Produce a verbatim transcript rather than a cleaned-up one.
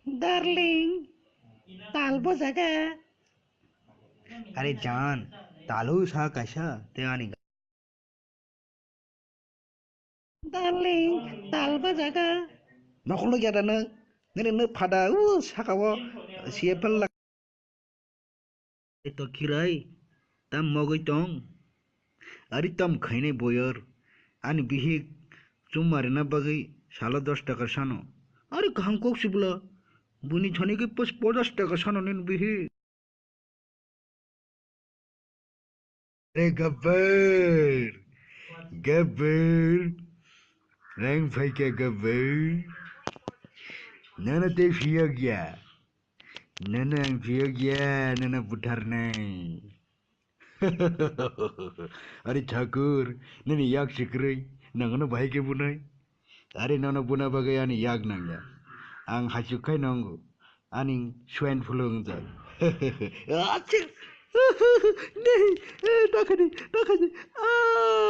Darling, tal bo jaga. Are jan, talu sa kaisa, te ani. Darling, tal ba jaga. Nokol no yada no, nini no phada, u saka o, siye phal lak. To kirai, tam mogoi tong. Ari tam khainai boyor, ani bihik chumari na bagwi salo dos taka sano. Ari kaham kok sibla, buni thani ke pos podas taka sano nin bihik. Re Gabbar, Gabbar, rang phaikha Gabbar. Nana te phiyok ya, nana ang phiyok ya, nana butharnai. Ari Thakur, nini yak sikrwi, nangno bahai ke bunai. Ari nono buna bagwi ani yak nangya. Ang hachuk khai nongo. Ani swine flu wngjak. Achik. Nei, eh, dakhani, dakhani. Ah!